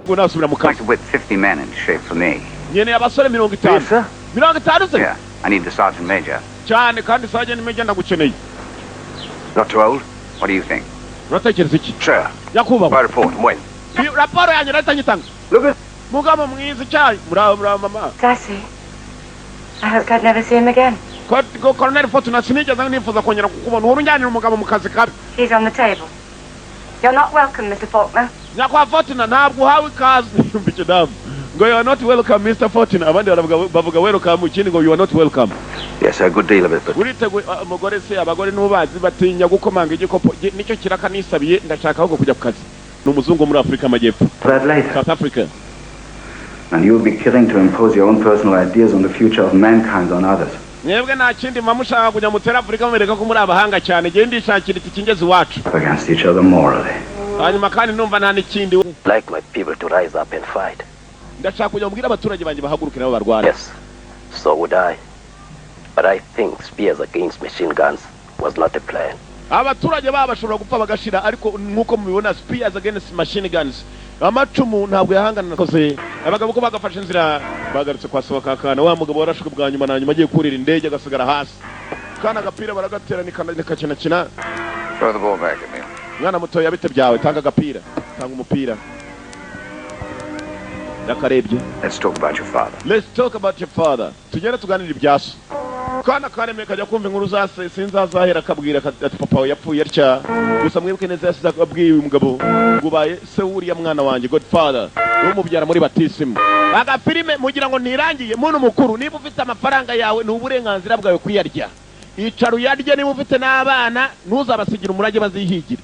Ngo nasubira mu I'd kazi. like to whip 50 men into shape for me. Nkeneye abasore 50. Yes, sir. 50 se? Yeah, I need the sergeant major. Cyane, kandi sergeant major ndagukeneye. Not too old? What do you think? Uratekereza iki? Sir. Nyakubahwa. My report. When? Raporo yanjye ndahita nyitanga. Look at Mugabo mwiza, icyayi. Muraho, muraho mama. Sassy. I hoped I'd never see him again. Colonel Fortuna, sinigeze nifuza kongera kukubona. Uhora unjyanira umugabo mu kazi kabi. He's on the table. You're not welcome, Mr. Faulkner. Nyakubahwa Fortuna, ntabwo uhawe ikaze. Yumva ikidamu ngo "You are not welcome, Mr. Fortuna." Abandi baravuga, bavuga "welcome", ikindi ngo "You are not welcome." Yes, a good deal of it, but Uriteguye? Ah, umugore se, abagore n'ubazi batinya gukomanga igikopo. Nicyo kiraka nisabiye, ndashaka ahubwo kujya ku kazi. Ni umuzungu wo muri Afurika y'Amajyepfo. That later. South Africa. And you'll be killing to impose your own personal ideas on the future of mankind on others. Mwebwe nta kindi muba mushaka, kujya mutera Afurika mubereka ko muri abahanga cyane. Genda ndishakira itike ingezi iwacu. Up against each other morally. Hanyuma kandi numva nta n'ikindi. Like my people to rise up and fight. Ndashaka kujya mubwira abaturage banjye bahaguruke nabo barwane. Yes, so would I. But I think spears against machine guns was not the plan. Abaturage babo bashobora gupfa bagashira, ariko nk'uko mubibona, spears against machine guns, amacumu ntabwo yahangana. Nakoze abagabo ko bagafashe inzira, bagarutse kwa soba kakana wa mugabo warashwe bwa nyuma na nyuma, agiye kurira indege agasigara hasi. Kana agapira baragatera, nikakinakina. Throw the ball back at me. Mwana mutoya, bite byawe? Tanga agapira, tanga umupira. Yakarebye. Let's talk about your father. Let's talk about your father. Tugende tuganire ibya so. Kana karemeye kajya kumva inkuru za se, sinzazahera akabwira ati papa we yapfuye atya. Gusa mwibuke neza, yasize abwiye uyu mugabo ngo ubaye se wuriya mwana wanjye, godfather, umubyara muri batisimu. Agafilime mugira ngo ntirangiye. Muntu mukuru, niba ufite amafaranga yawe, ni uburenganzira bwawe kuyarya. Icara uyarye. Niba ufite n'abana, ntuzabasigire umurage, bazihigire.